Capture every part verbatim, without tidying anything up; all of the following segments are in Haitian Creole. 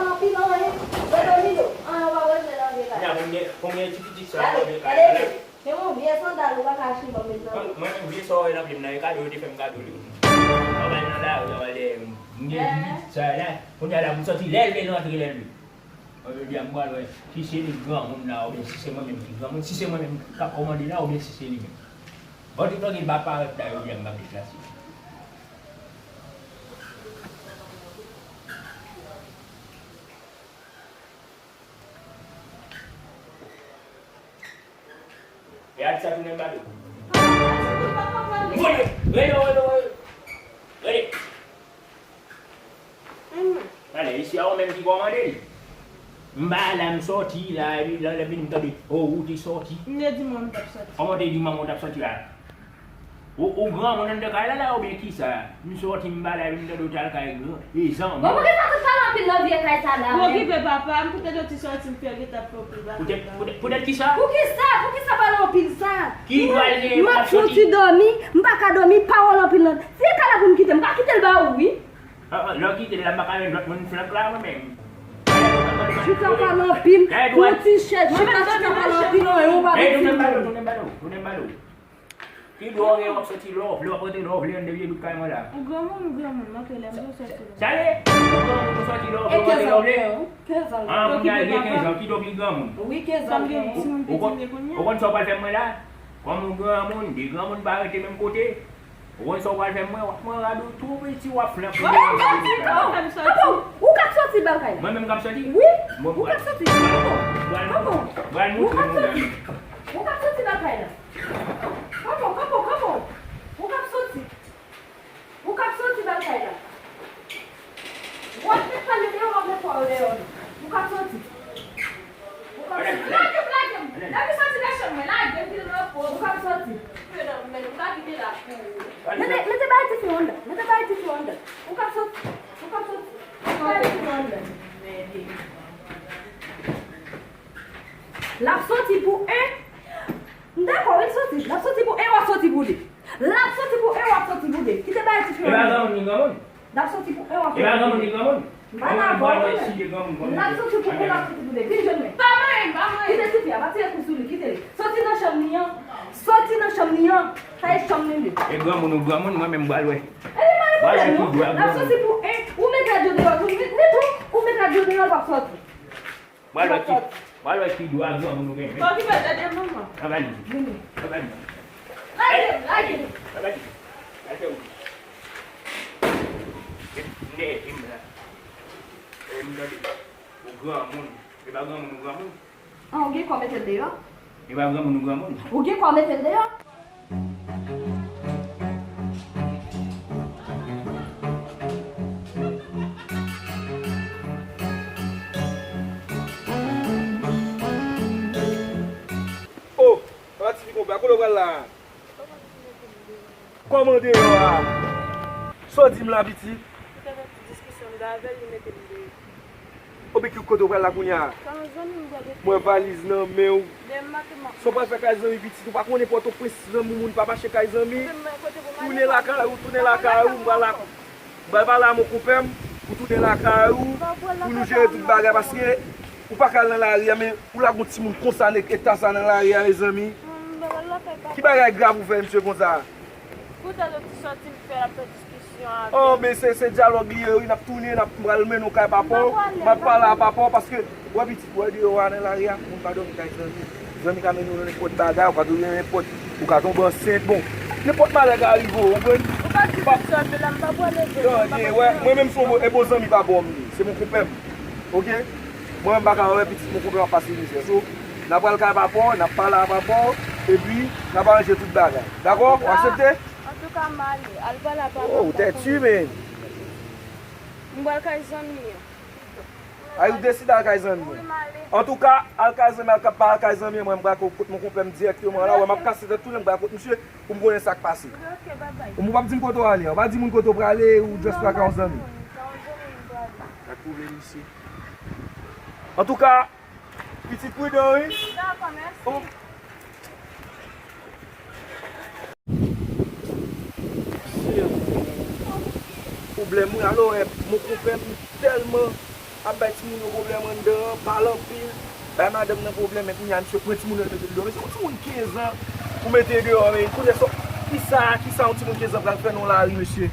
pale anpil, anyen. Wè Danilo, anyen ou pa bezwen nan vye kay. Konbyen, konbyen ti pitit sa yo vye kay la? Gade, gade, se yon vye sandal ou pa ka achte ban m, mezanmi. Mwen, mwen menm, vye sa w wè nan pye m nan, e kado yo te fè m kado li. Anba nan lari, anba dèyè m. M gen ti pitit sa la. Kounye a la, pou m sòti lè l vle, l antre lè l vle. Mwen, jodi a, m pral wè si se li granmoun la, oubyen si se mwen menm ki granmoun, si se mwen menm k ap kòmande la, oubyen si se li menm. Bon, tout tan gen ba parèt la, jodi a, m ap deplase. E a di sa tounen bado. Rele, rele, rele, rele. Pale, isi a ou menm ki kòmande li. M pa la, m sòti la, epi lè, lè vini m tande, oh, ou te sòti. M te di manman m t ap sòti. Kòman w te di manman w t ap sòti la? Ou, ou granmoun anndan kay la la oubyen kisa? M sòti m pa la, epi m tande w t al kay gran, e zanmi. Bon, poukisa tout pale anpil nan vye kay sa la menm? Okipe papa, m koute de ti sòti m fè gentan fè w pil bagay. Poutèt, poutèt, poutèt kisa? Poukisa, poukisa pale anpil sa? Ki dwa l genyen pou l ap sòti? M ap sòti dòmi, m pa ka dòmi, pawòl anpil nan. Vye kay la pou m kite, m ka kite l ba ou wi. Ah, ah, lè w kite l la, m pa ka jwenn lòt moun flank la, mwen menm. Chita pale anpil, yon ti chèz, chita, chita pale anpil, non, yon pa tounen bado, tounen bado, tounen bado. Ki dwa w gen w ap sòti lè w vle, w ap rantre lè w vle anndan vye bout kay mwen la? Ou granmoun, ou granmoun, m antre lè m vle, w sòti lè. Sa ye? Ou granmoun, ou sòti lè w vle, w antre lè w vle. Kenz an. Ah, kounye a l gen kenz an, kidonk li granmoun. Wi, kenz an. Ou konn sa w pral fè mwen la? Kòm ou granmoun, de granmoun pa rete menm kote. Ou konn sa w pral fè mwen, w ap mwen rado tou piti, w ap flank mwen. Ou k ap sòti ba kay la? Mwen menm k ap sòti? Wi, ou k ap sòti. Kòman? Kòman? Ou k ap sòti. Ou k ap sòti ba kay la. Kòman, kòman, kòman? Ou k ap sòti. Ou k ap sòti ba kay la. W ap met pale deyò, w ap met pwa yo deyò. Ou k ap sòti. Ou k ap sòti. Lage m, lage m. Lage m sòti nan chanm mwen. Lage m, kite m repòz. Ou k ap sòti. Mete, mete bagay tifi yo anndan. Mete bagay tifi yo anndan. Ou k ap sòti. Ou k ap sòti. Mete bagay tifi yo anndan. L ap sòti pou en. M dakò, wi, l sòti. L ap sòti pou en, w ap sòti pou de. L ap sòti pou en, w ap sòti pou de. Kite bagay tifi yo anndan. E pa granmoun ni granmoun? L ap sòti pou en, w ap sòti pou de. E pa granmoun ni granmoun? M pa dakò, mwen menm. L ap sòti pou en, l ap sòti pou de. Vin jwenn mwen. Pa manyen m, pa manyen m. Kite tifi a, pa tire kou sou li, kite li. Sòti nan chanm li an. Sòti nan chanm li an. Sa e chanm li li. E granmoun ou granmoun, mwen menm m pral wè. E li pa gen pwoblèm non. L ap sòti pou en, ou met rad yo deyò tou, ni, ni tou, ou met rad yo deyò, l p ap sòti. Pral wè ki, pral wè ki dwa granmoun ou genyen. Fò ki fè tande manman. Anba li. Vini. Anba li. Lage m, lage m. Anba li. Lage ou. Nève m la. E m tande. Ou granmoun. E pa granmoun ou granmoun. An, ou gen kò mete l deyò? E pa granmoun ou granmoun. Ou gen kò mete l deyò? Oh, papa Tifi konpè, kote w pral la? Kòman deyò a? Sa w di m la, pitit? Ou te nan ti diskisyon m gen avè l, li mete m deyò. Obi, ki kote w pral la kounye a? Sa yon zanmi m pral rete. Mwen valiz nan men w. Demen maten m ap mache. Sa w pral fè kay zanmi pitit? Ou pa konnen Pòtoprens, zanmi moun pa mache kay zanmi. Tounen lakay ou, tounen lakay ou, m pral la. M pral pale a mon konpè m pou tounen lakay ou, pou nou jere tout bagay, paske ou pa ka al nan lari a, men ou lage yon timoun konsa nan eta sa nan lari a, mezanmi. Ki bagay grav ou fè misye konsa? Poutèt yon ti sòti m fè, l ap fè diskisyon avè m. Oh, men se, se dyalòg li ye, wi, n ap tounen, n ap pral mennen w kay papa w, m ap pale a papa w, paske, wè pitit, wè deyò a nan lari a, moun pa dòmi kay zanmi. Zanmi ka mennen w nan nenpòt bagay, ou ka tounen nenpòt, ou ka tonbe ansent, bon, nenpòt malè ka rive w, ou konprann? Ou pa di pitit sa, men la m pa pral leve, non, m pa pral leve. Tande, wè, mwen menm se yon bon, e bon zanmi papa w m ye, se mon konpè m, oke? Mwen menm m pa ka wè pitit mon konpè m ap pase mizè, so, n ap pral kay papa w, n ap pale a papa w, epi n ap aranje tout bagay. Dakò? Ou aksepte? Antouka, m ale. Al pale a papa m. Oh, ou tèt, men. M pral kay zanmi an. Ay, ou deside al kay zanmi an. Wi, m ale. Antouka, al kay zanmi an, al ka pa al kay zanmi an, mwen, m pral kot mon konpè m dirèkteman la. Wè, m ap kase tèt tou, m pral kot misye pou m konnen sa k pase. Wi, oke, babay. Ou p ap di m kote w ale, ou pa di moun kote w prale, ou just pral kay yon zanmi. Non, non, non, non, non, non, non. Pa gen pwoblèm, mesye. Antouka, pitit pridan, wi. Dakò, mèsi. Oh. Pwoblèm, wi, alò, eh, mon konpè, m tèlman ap bay timoun yo pwoblèm anndan an, pale anpil, bay madanm nan pwoblèm, men kounye a misye pran timoun nan, li mete l deyò. Mesye, yon timoun kenz an, ou mete l deyò, men kounye a, kisa, kisa yon timoun kenz an pral fè nan lari, mesye?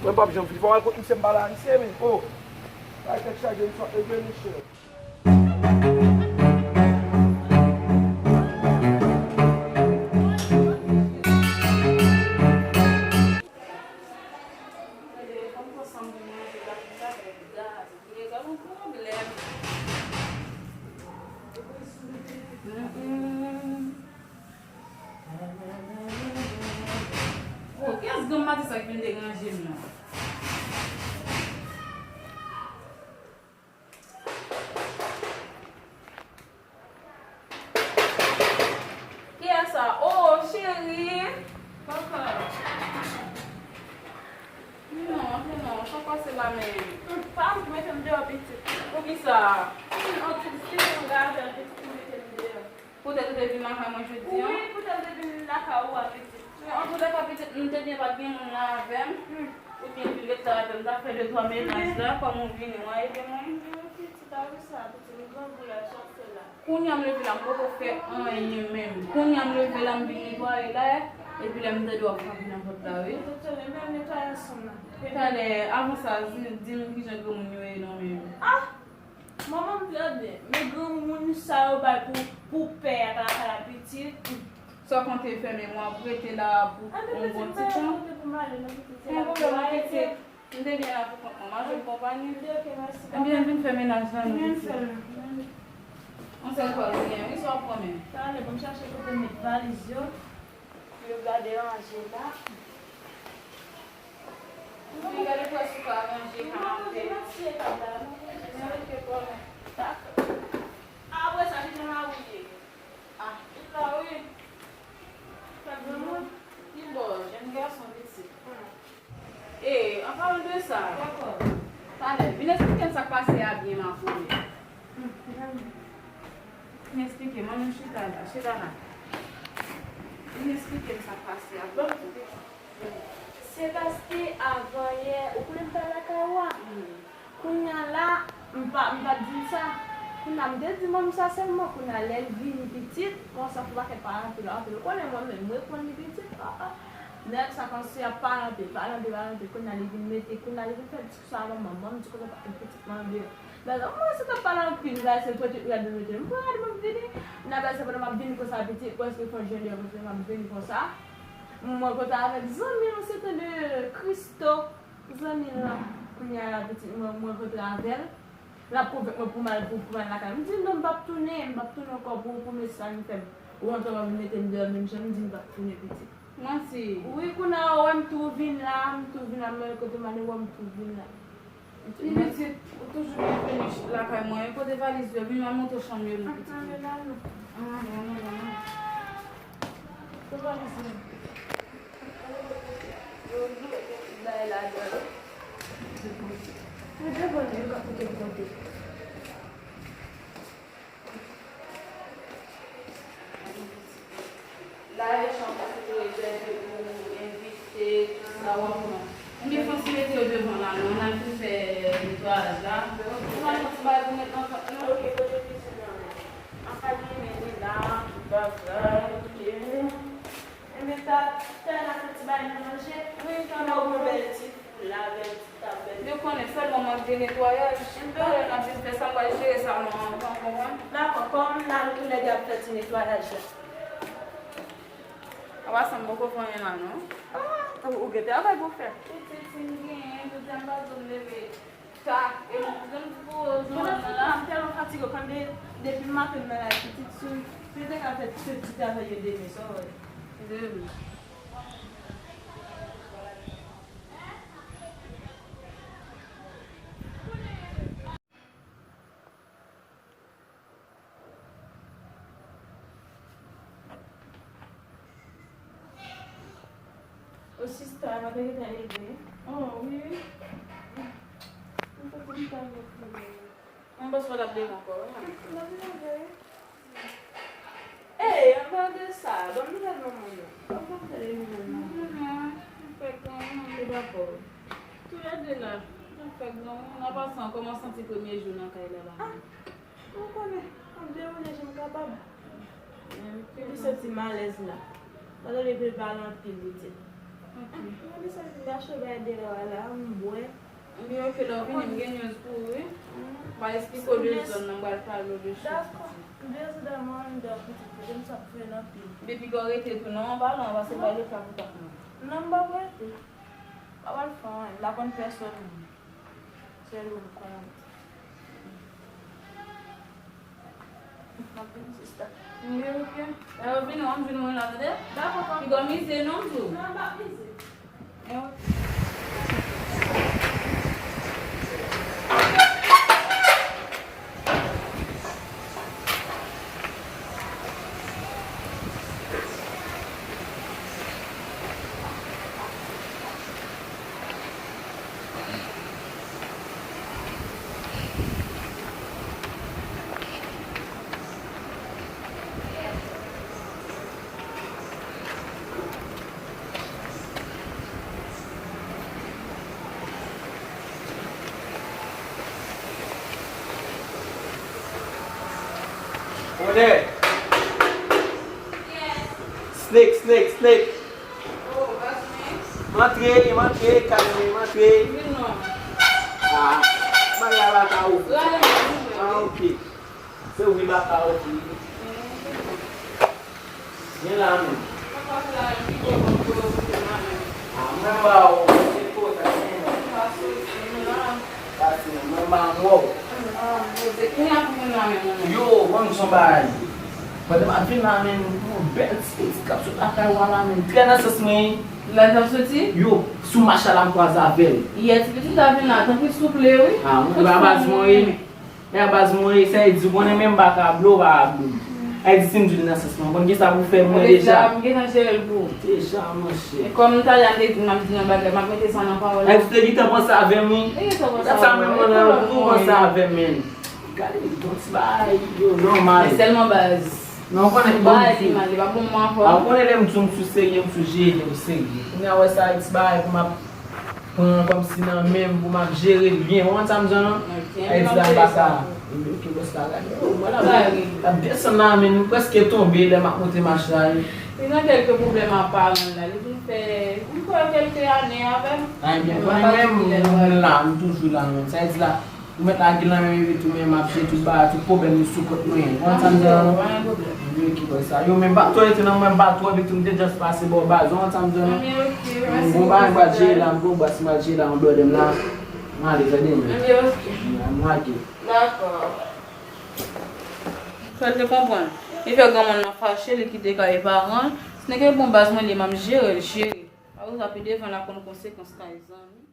Mwen, m p ap janm fini. Fò m al kot misye, m pale a misye, men, oh! Ay, tèt chaje, m sot regle, mesye. Oh, kiyès granm maten sa k vin deranje m nan? Kiyès sa? Oh, cheri! Kòkò! Non, non, sa pase la menm. Pa mete m deyò, pitit. Poukisa? Yon ti diskisyon m gen avè l, pitit, ki mete m deyò. Poutèt ou te vin lakay mwen jodi a? Wi, poutèt m te vin lakay ou a, pitit. Antoulèka, pitit, m te byen pa t gen moun la avè m. Hmm. Ou te vin ret la avè m, t ap fè de twa menaj la, kòm ou vini, w a ede mwen. Hmm, pitit, a wi sa, pitit, m grangou la, chak fè la. Kounye a m leve la, m poko fè anyen menm. Kounye a m leve la, m vin netwaye la, epi lè m tande w ap frape nan pòt la, wi. Pitit, men netwayaj sa la. Talè, avan sa, di, di m kijan granmoun yo ye non menm. Ah! Manman m trè byen, men granmoun sa yo bay pou, pou pè a ta lakay la pitit. Sa w konte fè menm w ap rete la pou yon bon ti tan? Anben, pitit, m pa konte pou m ale non, pitit. Se pa pwoblèm, pitit. M te byen la pou kont mwen, m ap jwenn konpayi. Li oke, mèsi. Ebyen, vin fè menaj la non, pitit. Yon sèl kòl ou gen, wi, sa w ap pran menm. Talè, ban m chache kote m met valiz yo. Yo gade ranje la. Wi, gade pou wè si w ka ranje kanapè. Non, non, se pa ti etap la, non, se sa. Mwen rete kò mwen. Dakò. Apre sa, kijan mari w ye? Ah, li la wi. Fè granmoun. Li bò, jèn gason pitit. Hmm. E, an palan de sa, talè, vin esplike m sa k pase a byen, ma fille. Vin esplike m, ann chita la, chita la. Vin esplike m sa k pase a byen. Se paske avan yè, ou konnen m pa lakay ou a. Kounye a la, m pa, m pa t di l sa. Kounye a, m te di manmi sa sèlman. Kounye a, lè l vini pitit, konsa pou pakèt pale anpil, anpil. Ou konnen mwen menm, m reponn li pitit, ah, ah. Nèg sa kòmsi ap pale anpil, pale anpil, pale anpil. Kounye a, li vin mete, kounye a, li vin fè diskisyon ak manman m. Manman m di kote w pa t gen pitit mwen deyò. Bagay, mwen se t ap pale anpil, bagay se l pote rad mwen mete. M pran rad mwen vini. Kounye a, bagay se pandan m ap vini konsa pitit, prèske fè yon jèn deyò, prèske m ap vini konsa. Mwen rankontre avèk zanmi m, se te de Christo. Zanmi l lan, kounye a la pitit mwen, mwen rankontre avè l. L ap konvenk mwen pou m al, pou, pou m al lakay. M di non, m p ap tounen, m p ap tounen ankò pou, pou mesye sa vin fè m. Ou rantre, w ap vin mete m deyò menm jan, m di m p ap tounen pitit. Manti. Wi, kounye a, ou wè m tou vin la, m tou vin la, men kote m ale, ou wè m tou vin la. Li pitit, ou toujou byenveni lakay mwen. E kote valiz yo? Vin, m al montre w chanm yo non, pitit. Ah, ah, non, non, non, non. Kote valiz yo? Yo, yo, yo, bay ladan. Yo devan, yo ka kote m konte. La, e chanm ou te rezève pou envite, tout sa, w ap pran. M gen fon ti mete yo devan la, non, n al fin fè netwayaj la. Ou pa gen ti bagay pou met nan kant, non? Ok, kote pitit lan? An pa gen, men li la, tout bagay, ok. Enben, ta, ta la fè ti bagay nan manje. Wi, ta la. Ou pran bèl ti foul la, bèl ti tab, bèl ti. Yo konnen sèlman mank de netwayaj. Talè n ap vin fè sa, m pral jere salon an ankò, w konprann? Dakò, kòm n al tou lè de ap fè ti netwayaj la. Apa sa m poko fè anyen la, non. Ah, ou gen travay pou fè. Pitit, si m genyen, jodi a m pa janm leve. Ta, e mwen, m janm di pou ou, Joanna la. M tèlman fatige, kòm de, depi maten m nan lari pitit, si, si m te ka fè tout ti travay yo demen, sa w wè. Demen. O sista, m ap gentan leve. Oh, wi. Mwen panse w t ap leve ankò, wi. M ap leve. Ey, anpalan de sa, ban m nouvèl manman w non. Ban m nouvèl manman w. Non, non, m fèk gen yon. Se dakò. Toulède la, n ap fè granmoun, an pasan, kòman w santi premye jou nan kay la la? Ah, ou konnen, m ap dewoule jan m kapab. Epi m santi malèz la. Pandan li vle pale anpil, li di. Mwen desann m mache bay deyò a la, m bwè. Ebyen, oke, lè w vini, m gen news pou ou, wi. M pral esplike w de zòn nan, m pral pale w de chans. Dakò. M bezwen dòmi anndan, pitit, kote m sa ap fè l anpil. Depi ke w rete tou nan anba la, anba se pa leta pou t ap non. Non, m p ap rete. M pa pral fè anyen, m pa konn pèsòn. Sèl ou m konnen. M ap vin, sista. Wi, oke. Lè yo vini, w ap vin wè la, tande? Dakò, papa. Piga w mize non, m di w. Non, m p ap mize. Onè! Snake, snake, snake! Antre, antre, kalme, antre. Ah, bagay la pa ka ouvri. Ah, ok. Se ouvri la pa ka ouvri. Vin la menm. Ah, mwen ba ou, se kote, men. Pase, mwen ba ou. Yo, ban m di yon bagay. Pandan m ap vin la, men, yon bèl ti pitit k ap sot lakay ou a la, men. Trè nan sans mwen. Lè l t ap soti? Yo, sou mach la, m kwaze avè l. Yè, ti pitit la vin la, tanpri souple, wi. Ah, mwen ba baz mwen, wi. Men a baz mwen, sa vle di, ou konnen menm m pa ka blo, ou pa ka blo. Sa vle di, si m di l nan sans mwen, ou konn kisa pou fè mwen deja. M gentan jere l pou ou. Deja, monchè. E kòm talè a m te di, m ap di yon bagay, m ap mete sa nan pawòl la. Sa vle di, ou te gentan panse avè m, wi. Ou te gentan panse avè m. Gad sa menm mwen nan, ou panse avè m, men. Gade, yon ti bagay, yo, nòmal. Men sèlman baz. Men ou konnen, bon, li pa bon mwen ankò. Ah, ou konnen lè m di w m sou serye, m sou jere, m serye. Kounye a, wè sa, yon ti bagay pou m ap pran kòmsi nan men m pou m ap jere l byen. Ou konn sa m di w lan? Ok, sa vle di la m pa ka. Ok, bòs la gade. Yo, mwen la, m ap desann la, men m prèske tonbe lè m ap monte mach la, wi. Li nan kèlke pwoblèm ak paran l la. Li vin fè, m kwè, kèlke ane avè m. Ay, byen, konnen mwen, m la, m toujou la, men. Sa vle di la, ou mèt lage l nan men m epi tou, men m ap jere tout bagay, tout pwoblèm yo sou kont mwen. Ou konn sa m di w lan? Pa gen pwoblèm. Yo, ki bò sa? Yo, men m pa twò rete nan mwen, m pa twò vit, m te just pase bò baz, ou konn sa m di w lan? Bon bagay, m pral jere la, m gon bas, m pral jere la, yon blòdè m la. M ale, tande, men. M lage. Dakò. Fè l te konprann. Li fè granmoun nan fache, li kite kay paran l. Snake bon baz mwen li, m ap jere l, cheri. Apre sa, pi devan, n a konn konsekans kay zanmi.